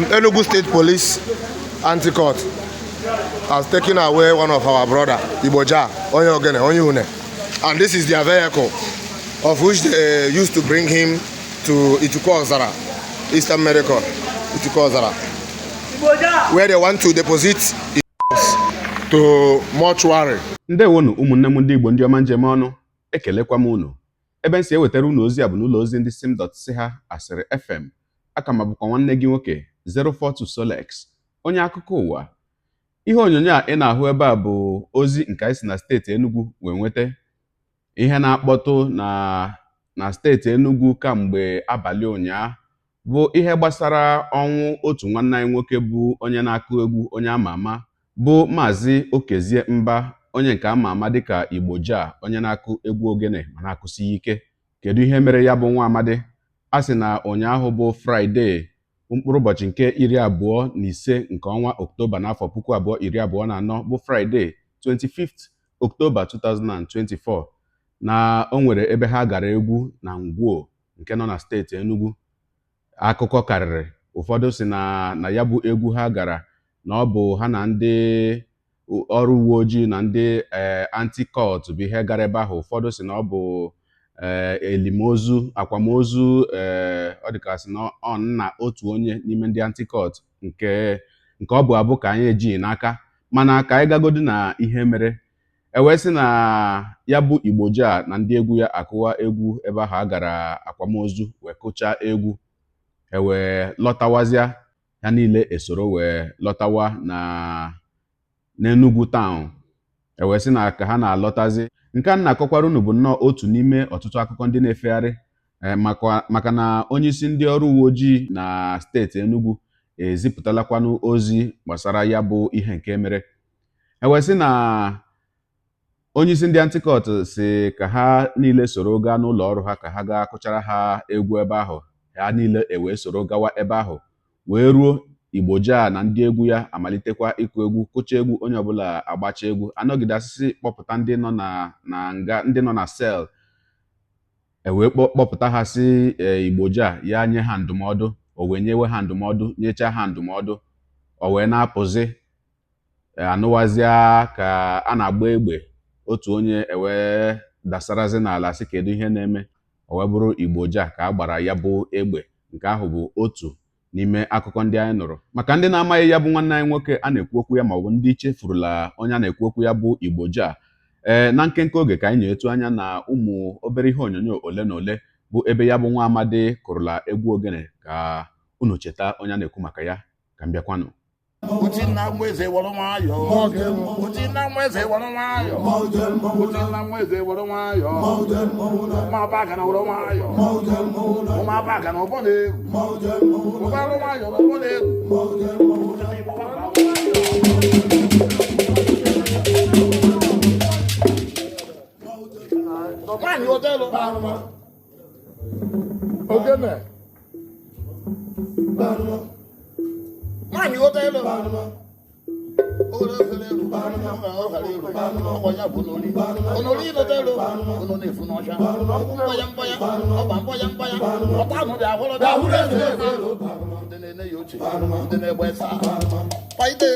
Enugu State Police Anti-Cult has taken away one of our brother, Igbo Jah, Onye Ogene, Onye Une. And this is their vehicle, of which they used to bring him to Ituku Ozalla, Eastern Medical, Ituku Ozalla, where they want to deposit to mortuary. Ndewonu ụmụnne m ndị Igbo, ndị ọma njem ọnụ, ekelekwa m unu. Ebe m si ewetara unu ozi a bụ n'ụlọ ozi ndị sim dot si ha asịrị FM. Aka ma bụkwa nwanne gị nwoke 042 Solex, onye akụkọ ụwa. Ihe onyonyo a ị na-ahụ ebe a bụ ozi nke anyị si na steeti Enugu wee nweta. Ihe na-akpọtụ na steeti Enugu kamgbe abalị ụnyaa bụ ihe gbasara ọnwụ otu nwanne anyị nwoke bụ onye na-akụ egwu, onye ama ama, bụ Maazị Okezie Mba, onye nke ama ama dịka Igbo Jah, onye na-akụ egwu ogene ma na-akụsi ya ike. Kedu ihe mere ya bụ nwa amadi? A sị na ụnyaahụ bụ Fraịde, mkpụrụ ụbọchị nke 25 nke ọnwa Oktoba n'afọ 2024, bụ Fraịde 25th Oktoba 2024, na o nwere ebe ha gara egwu na Ngwo nke nọ na steeti Enugu. Akụkọ karịrị, ụfọdụ si na ya bụ egwu ha gara na ọ bụ ha na ndị ọrụ uwe ojii na ndị anti-cult bụ ihe gara ebe ahụ. Ụfọdụ si na ọ bụ elimozu, akwamozu, ọ dịka sị na ọ nna otu onye n'ime ndị anti-cult nke ọ bụ abụ ka anyị ejighị n'aka. Mana ka anyị gagodu na ihe mere, e wee sị na ya bụ Igbo Jah na ndị egwu ya akụwa egwu ebe ahụ a gara akwamozu, wee kụchaa egwu, e wee lọtawazịa, ha niile esoro wee lọtawa na n'Enugu town. E wee sị na ka ha na-alọtazi, nke a na-akọkwara unu bụ nnọọ otu n'ime ọtụtụ akụkọ ndị na-efegharị, maka na onyeisi ndị ọrụ uwe ojii na steeti Enugu ezipụtalakwanụ ozi gbasara ya bụ ihe nke mere. E wee sị na onyeisi ndị anti-cult si ka ha niile soro gaa n'ụlọ ọrụ ha, ka ha gaa kụchara ha egwu ebe ahụ. Ha niile ewee soro gawa ebe ahụ, wee ruo, Igbo Jah na ndị egwu ya amalitekwa ịkụ egwu, kụcha egwu, onye ọbụla agbacha egwu, anọgide asịsị kpọpụta ndị nọ na nga, ndị nọ na cell, ewee kpọpụta ha, si Igbo Jah ya nye ha ndụmọdụ. O wee nyewe ha ndụmọdụ, nyechaa ha ndụmọdụ, o wee na-apụzi, anụwazịa ka a na-agba egbe. Otu onye ewee dasarazi n'ala, sị kedu ihe na-eme? O wee bụrụ Igbo Jah ka a gbara ya bụ egbe. Nke ahụ bụ otu n'ime akụkọ ndị anyị nụrụ. Maka ndị na-amaghị ya bụ nwanne anyị nwoke a na-ekwu okwu ya, maọbụ ndị chefurula onye a na-ekwu okwu ya bụ Igbo Jah, na nkenke oge ka anyị na-etu anya na ụmụ obere ihe onyonyo ole na ole bụ ebe ya bụ nwa amadi kụrụla egwu ogene, ka unu cheta onye a na-ekwu maka ya. Ka m bịakwanụ. Uchenna Nweze, were nwayọọ. Uchenna Nweze, were nwayọọ. Uchenna Nweze, were nwayọọ. Ụmụaba na were nwayọọ. Ụmụaba na ọgbọ na-egwu. Ụgbọala nwayọọ na ọgbọ na-egwu. Nwaanyị odelu. Ogene. Nwaanyị odelu. Ogere ofere elu. Ọghara elu. Ọkwa ya bụ onori. Onori nọtelu. Ono na-efu n'ọcha. Mbọya mbọya. Ọgba mbọya mbọya. Ọta anụ dị ahụrụ dị ahụrụ eze eze. Ndị na-ene ya ochie. Ndị na-egbe saa. Paide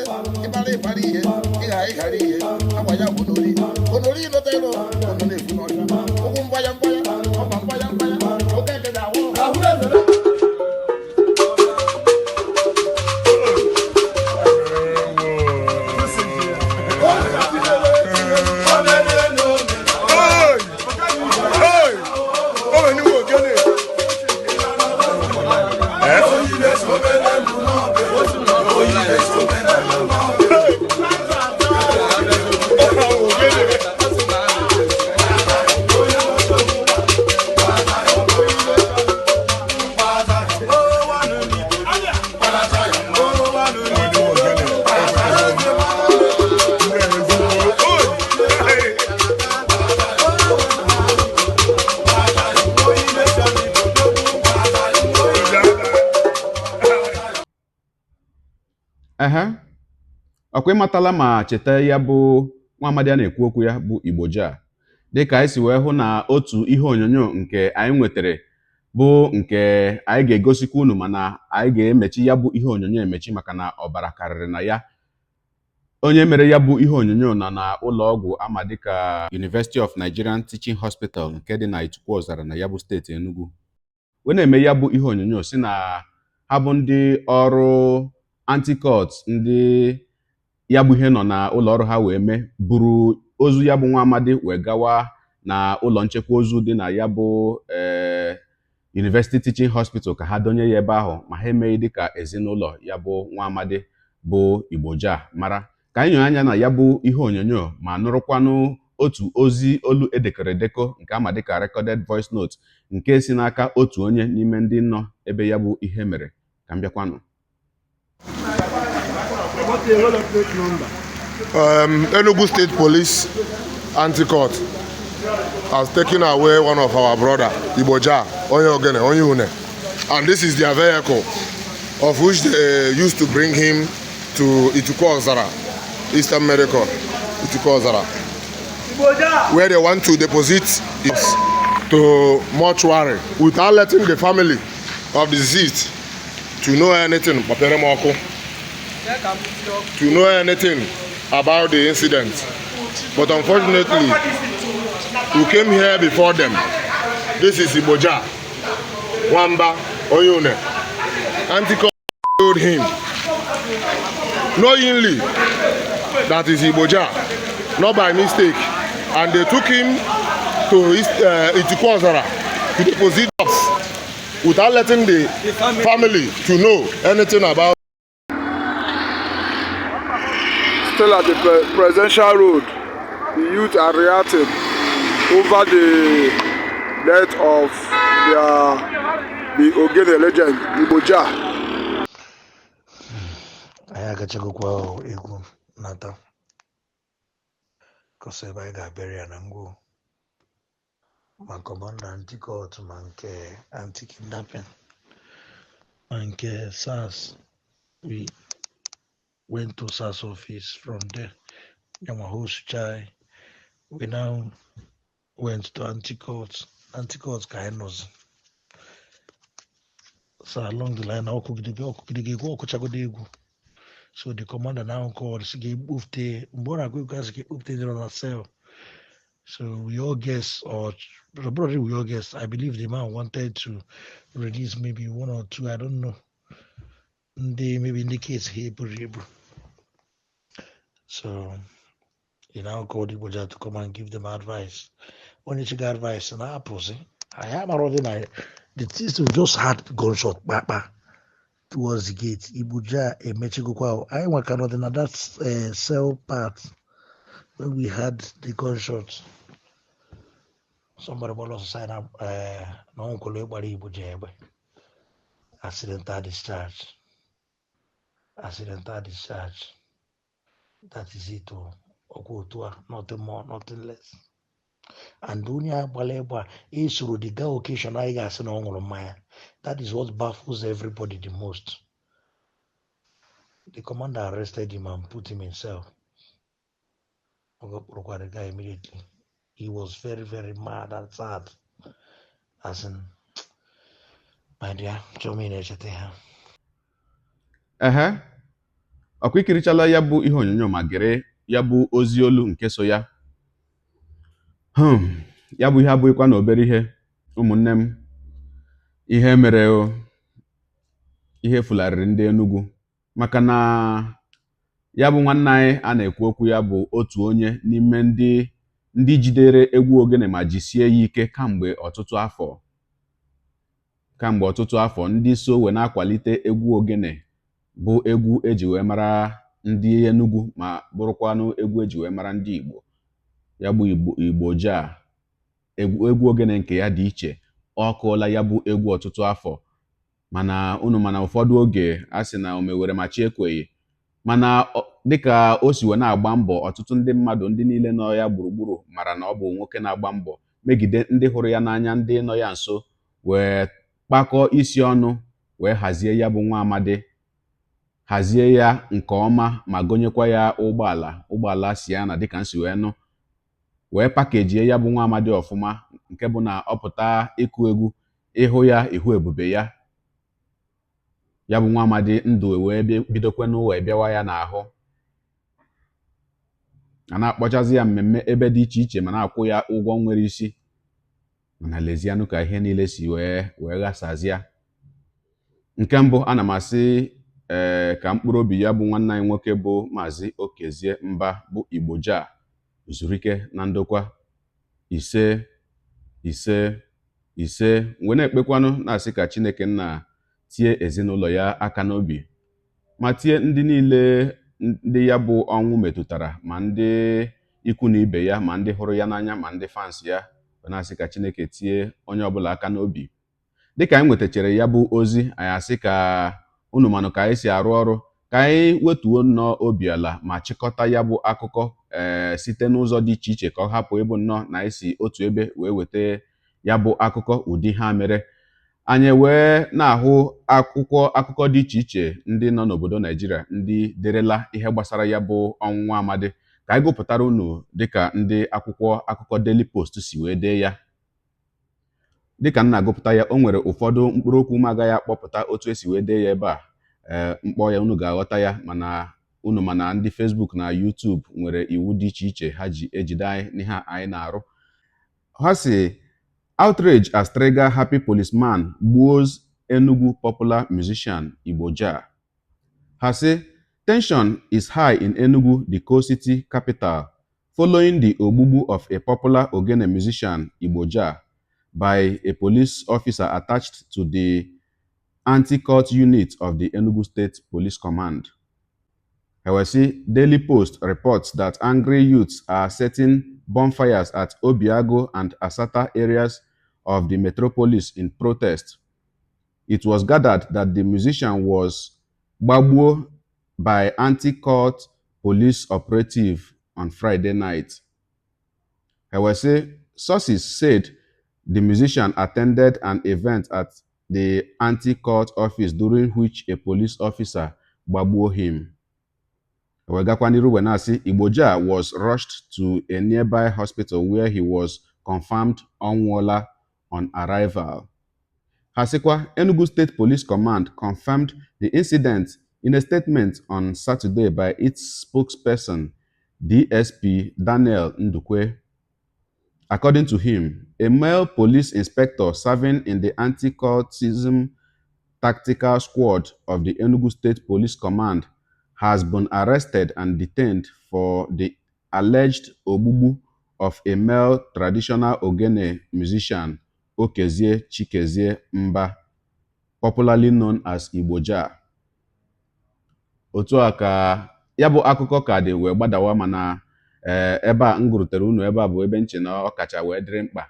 ịbara ịbara ihe. Ịghara ịghara ihe. Akwa ya bụ onori. Onori nọtelu. Ono na-efu n'ọcha. Ụkwụ mbọya mbọya. Ọgba mbọya mbọya. Oke eke dị ahụrụ. Hey! Hey! O nwere n'iwe ogene. Eh? Hey! Ogene. Hey! Ehe, ọkwa ịmatala ma cheta ya bụ nwa amadi a na-ekwu okwu ya bụ Igbo Jah, dịka anyị si wee hụ na otu ihe onyonyo nke anyị nwetara. Bụ nke anyị ga-egosikwa unu, mana anyị ga-emechi ya bụ ihe onyonyo emechi maka na ọbara karịrị na ya. Onye mere ya bụ ihe onyonyo nọ na ụlọ ọgwụ ama dịka University of Nigerian Teaching Hospital nke dị na Ituku Ọzara na ya bụ steeti Enugu wee na-eme ya bụ ihe onyonyo, si na ha bụ ndị ọrụ anti-cult, ndị ya bụ ihe nọ na ụlọ ọrụ ha wee mee, buru ozu ya bụ nwa amadi wee gawa na ụlọ nchekwa ozu dị na ya bụ University Teaching Hospital ka ha donye ya ebe ahụ, ma ha emeghị dịka ezinụlọ ya bụ nwa amadi bụ Igboja mara. Ka anyị nyoo anya na ya bụ ihe onyonyo ma nụrụkwanụ otu ozi olu edekọrọ edekọ nke ama dịka recorded voice note nke si n'aka otu onye n'ime ndị nọ ebe ya bụ ihe mere. Ka m bịakwanụ. Enugu State Police Anti-Cult has taken away one of our brother, Igboja, Onye Ogene, Onye Une. And this is their vehicle of which they used to bring him to Ituku Ozara, Eastern Medical, Ituku Ozara, where they want to deposit it to mortuary without letting the family of the deceased to know anything, kpọpere m ọkụ, to know anything about the incident. But unfortunately, we came here before them. This is Igboja, Wamba, Oyune. Anti told him knowingly that is Igboja, not by mistake. And they took him to Ituku Ozara to deposit us without letting the family to know anything about. Still at the presidential road, the youth are reacting over the death of the Ogene legend, Igboja. Anyị agachagokwa egwu nata kọsọ ebe anyị ga-abịara ya na ngwo, ma commander anti-cult, ma nke anti-kidnapping, ma nke SARS. We went to SARS office. From there, yanwa host chai, we now went to anti-cult. Anti-cult ka anyị nọzi. So along the line, ọkụgidege ọkụgidege egwu, ọkụchagodo egwu. So the commander now called, sị ga-ekpufte mgbe ọ na-agụ egwu, asị ga-ekpufte ndị nọ na cell. So we all guess, or probably we all guess, I believe the man wanted to release maybe one or two, I don't know, ndị maybe ndị case ha eburu ibu. So he now called Igboja to come and give them advice. Onye chiga advice na-apụzi, anyị amarọdị na the things we just had, gunshot kpakpa towards the gate. Igboja emechigokwa. Anyị nweka nọdị na that cell part when we had the gunshot. Somebody gbara ọsọ sị na na ọ nwekwara ịgbara Igboja egbe. Accidental discharge, accidental discharge, that is it o. Ọkwa otu a, nothing more, nothing less. And onye agbala egbe a esoro the guy occasion, anyị ga-asị na ọ ṅụrụ mmanya. That is what baffles everybody the most. The commander arrested him and put him in cell. Ọ kpụrụkwa the guy immediately. He was very, very mad and sad. As in, my dear, chọọ m ị na-echeta ha. Ehe, ọkwa ikirichala ya bụ ihe onyonyo ma gere ya bụ ozi olu nke so ya. Ya bụ ihe abụghịkwa na obere ihe, ụmụnne m. Ihe mere o, ihe fularịrị ndị Enugu, maka na ya bụ nwanne anyị a na-ekwu okwu ya bụ otu onye n'ime ndị jidere egwu ogene ma jisie ya ike kamgbe ọtụtụ afọ, kamgbe ọtụtụ afọ, ndị so wee na-akwalite egwu ogene, bụ egwu eji wee mara ndị Enugu ma bụrụkwanụ egwu eji wee mara ndị Igbo. Ya bụ Igbo Igboja, egwu ogene nke ya dị iche. Ọ kụọla ya bụ egwu ọtụtụ afọ, mana unu mana ụfọdụ oge a sị na o mewere ma chi ekweghị. Mana dịka o si wee na-agba mbọ, ọtụtụ ndị mmadụ, ndị niile nọ ya gburugburu mara na ọ bụ nwoke na-agba mbọ. Megide ndị hụrụ ya n'anya, ndị nọ ya nso wee kpakọọ isi ọnụ wee hazie ya bụ nwa amadi, hazie ya nke ọma ma gonyekwa ya ụgbọala Sienna, dịka nsi wee nụ, wee pakejie ya bụ nwa amadi ọfụma, nke bụ na ọ pụta ịkụ egwu. Ịhụ ya, ịhụ ebube ya. Ya bụ nwa amadi ndụ wee bidokwe wee bịawa ya n'ahụ. A na-akpọchazi ya mmemme ebe dị iche iche ma na-akwụ ya ụgwọ nwere isi. Mana lezianụ ka ihe niile si wee ghasazịa. Nke mbụ, ana m asị ee ka mkpụrụ obi ya bụ nwanne anyị nwoke bụ Maazị Okezie Mba bụ Igbo Jah zuru ike na ndokwa. Ise, ise, ise. Wee na-ekpekwanụ na-asị ka Chineke nna tie ezinụlọ ya aka n'obi ma tie ndị niile ndị ya bụ ọnwụ metụtara, ma ndị ikwu na ibe ya, ma ndị hụrụ ya n'anya, ma ndị fans ya. Wee na-asị ka Chineke tie onye ọbụla aka n'obi. Dịka anyị nwetachara ya bụ ozi, anyị asị ka unu manụ ka anyị si arụ ọrụ, ka anyị wetuo nnọọ obi ala ma chịkọta ya bụ akụkọ site n'ụzọ dị iche iche, ka ọ hapụ ịbụ nnọọ na anyị si otu ebe wee weta ya bụ akụkọ. Ụdị ha mere anyị wee na-ahụ akwụkwọ akụkọ dị iche iche ndị nọ n'obodo Naijiria ndị derela ihe gbasara ya bụ ọnwụ nwa amadi, ka anyị gụpụtara unu dịka ndị akwụkwọ akụkọ Daily Post si wee dee ya. Dịka m na-agụpụta ya, o nwere ụfọdụ mkpụrụ okwu m agaghị akpọpụta otu esi wee dee ya ebe a. Mkpọ ya, unu ga-aghọta ya, mana unu mana ndị Facebook na YouTube nwere iwu dị iche iche ha ji ejide anyị n'ihe a anyị na-arụ. Ha si, "Outrage as trigger happy policeman gbuos Enugu popular musician Igbo Jah." Ha sị, "Tension is high in Enugu, the coast city capital, following the ogbugbu of a popular Ogene musician, Igbo Jah, by a police officer attached to the anti-cult unit of the Enugu State Police Command." Hewesi, Daily Post reports that angry youths are setting bonfires at Obiago and Asata areas of the metropolis in protest. It was gathered that the musician was gbagbuo by anti-cult police operative on Friday night. Hewesi, sources said the musician attended an event at the anti-cult office during which a police officer gbagbuo him. Wegakwa n'iru wee na-asị, Igbo Jah was rushed to a nearby hospital where he was confirmed ọnwụọla on arrival. Ha sịkwa, Enugu State Police Command confirmed the incident in a statement on Saturday by its spokesperson, DSP Daniel Ndukwe. According to him, a male police inspector serving in the anti-cultism tactical squad of the Enugu State Police Command has been arrested and detained for the alleged ogbugbu of a male traditional Ogene musician, Okezie Chikezie Mba, popularly known as Igbo Jah. Otu a ka ya bụ akụkọ ka dị wee gbadawa, mana ee, ebe a m gụrutere unu ebe a bụ ebe nche na ọ kacha wee dịrị mkpa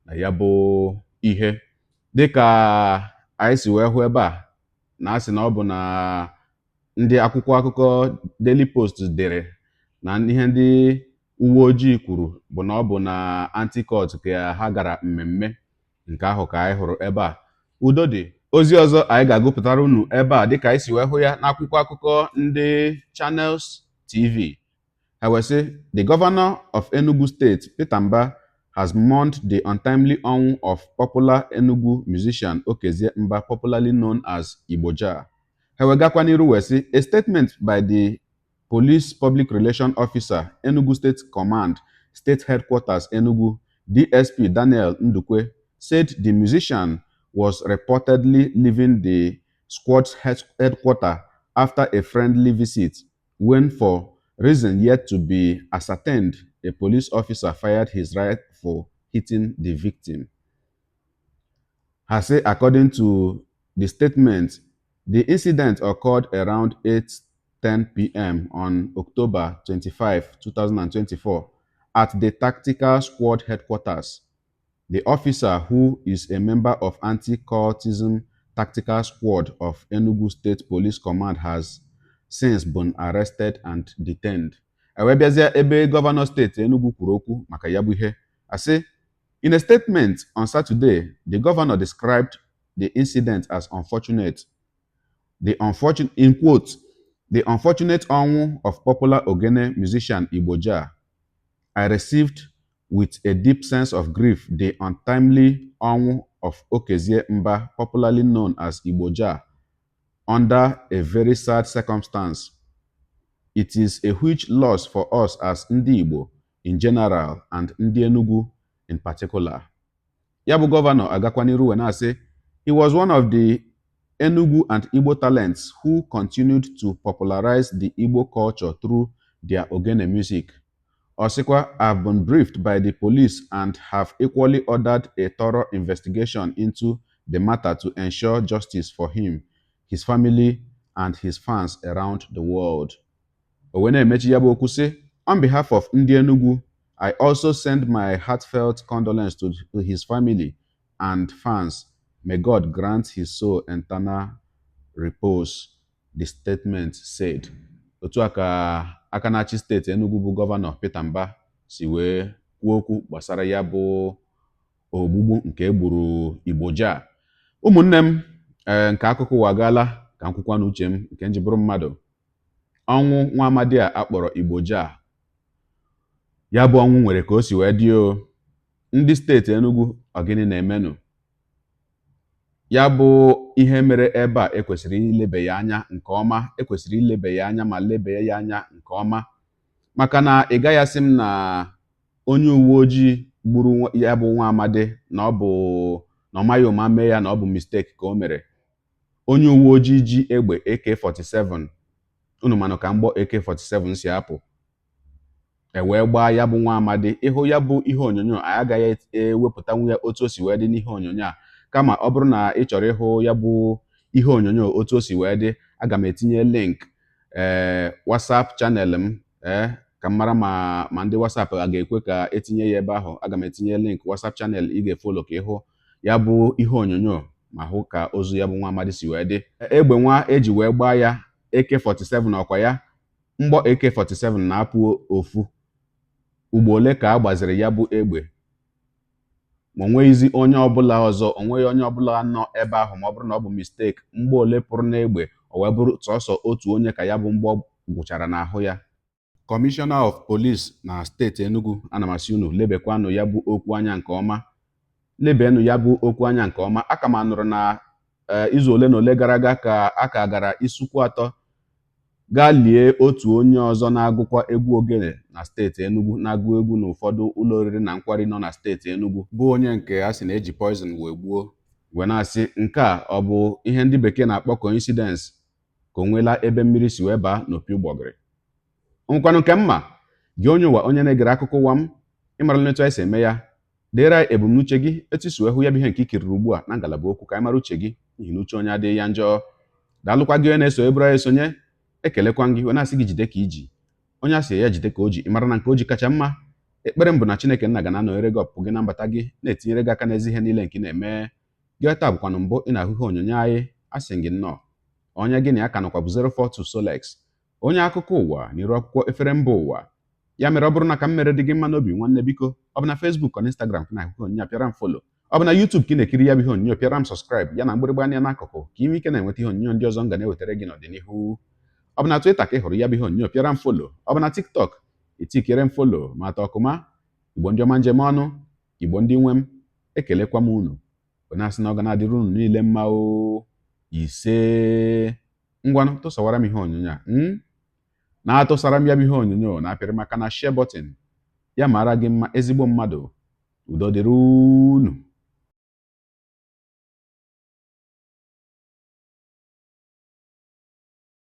na ya bụ ihe. Dịka anyị si wee hụ ebe a na asị na ọ bụ na ndị akwụkwọ akụkọ Daily Post dere na ihe ndị uwe ojii kwuru bụ na ọ bụ na anti-cult ka ha gara mmemme nke ahụ ka anyị hụrụ ebe a. Udo dị. Ozi ọzọ anyị ga-agụpụtara unu ebe a, dịka anyị si wee hụ ya n'akwụkwọ akụkọ ndị Channels TV, ha wee sị, "The governor of Enugu State, Peter Mbah, has mourned the untimely ọnwụ of popular Enugu musician Okezie Mba, popularly known as Igbo Jah." Ha wee gakwa n'iru wee sị, "A statement by the Police Public Relation Officer, Enugu State Command, State Headquarters, Enugu, DSP Daniel Ndukwe, said the musician was reportedly leaving the squad's headquarters after a friendly visit when, for reason yet to be ascertained, a police officer fired his rifle, hitting the victim." Ha say, according to the statement, the incident occurred around 8:10 p.m. on October 25, 2024, at the Tactical Squad headquarters. The officer, who is a member of Anti-Cultism Tactical Squad of Enugu State Police Command, has since been arrested and detained. E wee bịazie ebe gọvanọ steeti Enugu kwuru okwu maka ya bụ ihe. Asị, in a statement on Saturday, the governor described the incident as unfortunate. The unfortunate, in quote, "the unfortunate ọnwụ of popular Ogene musician Igbo Jah. I received with deep sadness the news of With a deep sense of grief the untimely ọnwụ of Okezie Mba, popularly known as Igbo Jah, under a very sad circumstance. It is a huge loss for us as Ndị Igbo in general and Ndị Enugu in particular. Ya bụ gọvanọ agakwa n'iru wee na-asị, he was one of the Enugu and Igbo talents who continued to popularize the Igbo culture through their Ogene music. Ọ sịkwa, I've been briefed by the police and have equally ordered a thorough investigation into the matter to ensure justice for him, his family, and his fans around the world. O wee na-emechi ya bụ okwu sị, on behalf of ndị Enugu, I also send my heartfelt condolence to his family and fans. May God grant his soul eternal repose, the statement said. Otu a ka aka na-achị steeti Enugu bụ gọvanọ Peter Mbah si wee kwuo okwu gbasara ya bụ ogbugbu nke e gburu Igbo Jah. Ụmụnne m, ee, nke akụkọ ụwa agaala ka m kwukwa n'uche m nke m ji bụrụ mmadụ. Ọnwụ nwa amadi a akpọrọ Igbo Jah, ya bụ ọnwụ nwere ka o si wee dị o. Ndị steeti Enugu, ọ gịnị na-emenụ? Ya bụ ihe mere ebe a ekwesịrị ilebe ya anya nke ọma, ekwesịrị ilebe ya anya ma lebe ya anya nke ọma, maka na ị gaghị asị m na onye uwe ojii gburu ya bụ nwa amadi na ọ bụ na ọ maghị ụma mee ya, na ọ bụ mistake ka o mere. Onye uwe ojii ji egbe AK47, unu manụ ka mgbọ AK47 si apụ, e wee gbaa ya bụ nwa amadi. Ịhụ ya bụ ihe onyonyo, anyị agaghị ewepụtanwu ya otu o si wee dị n'ihe onyonyo a, kama ọ bụrụ na ị chọrọ ịhụ ya bụ ihe onyonyo otu o si wee dị, aga m etinye link WhatsApp channel m, ka m mara ma ndị WhatsApp a ga-ekwe ka etinye ya ebe ahụ. Aga m etinye link WhatsApp channel ị ga-efollow ka ịhụ ya bụ ihe onyonyo ma hụ ka ozu ya bụ nwa amadi si wee dị. Egbe nwa eji wee gbaa ya, AK47, ọkwa ya mgbọ AK47 na-apụ ofu ugbo ole ka a gbaziri ya bụ egbe, ma o nweghịzi onye ọbụla ọzọ, o nweghị onye ọbụla nọ ebe ahụ. Ma ọ bụrụ na ọ bụ mistake, mgbọ ole pụrụ n'egbe, o wee bụrụ sọsọ otu onye ka ya bụ mgbọ gwụchara n'ahụ ya. Commissioner of Police na steeti Enugu, ana m asị unu lebekwanụ ya bụ okwu anya nke ọma, lebenụ ya bụ okwu anya nke ọma. Aka m anụrụ na izu ole na ole gara aga ka a ka gara Isukwu Atọ gaa lie otu onye ọzọ na-agụkwa egwu ogene na steeti Enugu, na-agụ egwu n'ụfọdụ ụlọ oriri na nkwari nọ na steeti Enugu, bụ onye nke a sị na-eji poison wee gbuo. Wee na-asị, nke a ọ bụ ihe ndị bekee na-akpọ coincidence, ka o nweela ebe mmiri si wee baa n'opi ụgbọgịrị nkwanụ? Nke mma gị, onye ụwa, onye na-egere akụkọ ụwa m, ịmarala etu anyị si eme ya. Deere anyị ebumnuche gị, etu isi wee hụ ya bụ ihe nke ikiriri ugbu a na ngalaba okwu, ka anyị mara uche gị, n'ihi na uche onye adịghị ya njọ. Daalụkwa gị onye na-eso eburu anyị esonye. Ekelekwa gị wee na-asị gị jide ka iji. Onye a sị ya jide ka o ji, ị mara na nke o ji kacha mma. Ekpere m bụ na Chineke nna ga na-anọnyere gị, ọpụpụ gị na mbata gị, na-etinyere gị aka n'ezi ihe niile nke ị na-eme. Gị taa bụkwanụ mbụ ị na-ahụ ihe onyonyo anyị, asị gị nnọọ. Onye gị na ya ka nọkwa bụ 042 Solex, onye akụkọ ụwa n'iru akwụkwọ efere mba ụwa. Ya mere, ọ bụrụ na ka m mere dị gị mma n'obi, nwanne, biko, ọ bụ na Facebook ọ na Instagram ka na-ahụ ihe onyonyo a, pịara m follow. Ọ bụ na YouTube ka ị na-ekiri ya bụ ihe onyonyo, pịara m subscribe ya na mgbịrịgba anya n'akụkụ, ka ị nwee ike na-enweta ihe onyonyo ndị ọzọ m ga na-ewetara gị n'ọdịnihu. Ọ bụ na Twitter ka ị hụrụ ya bụ ihe onyonyo, pịara m follow. Ọ bụ na TikTok, itikere m follow ma atọ ọkụma. Igbo ndị ọma, njem ọnụ, Igbo ndị nwe m, ekelekwa m unu bụ na-asị na ọ ga na-adịrị unu niile mma o. Ise. Ngwanụ, tụsawara m ihe onyonyo a, na-atụsara m ya bụ ihe onyonyo, na-apịrị maka na share button ya. Mara gị mma, ezigbo mmadụ. Udo dịrị unu.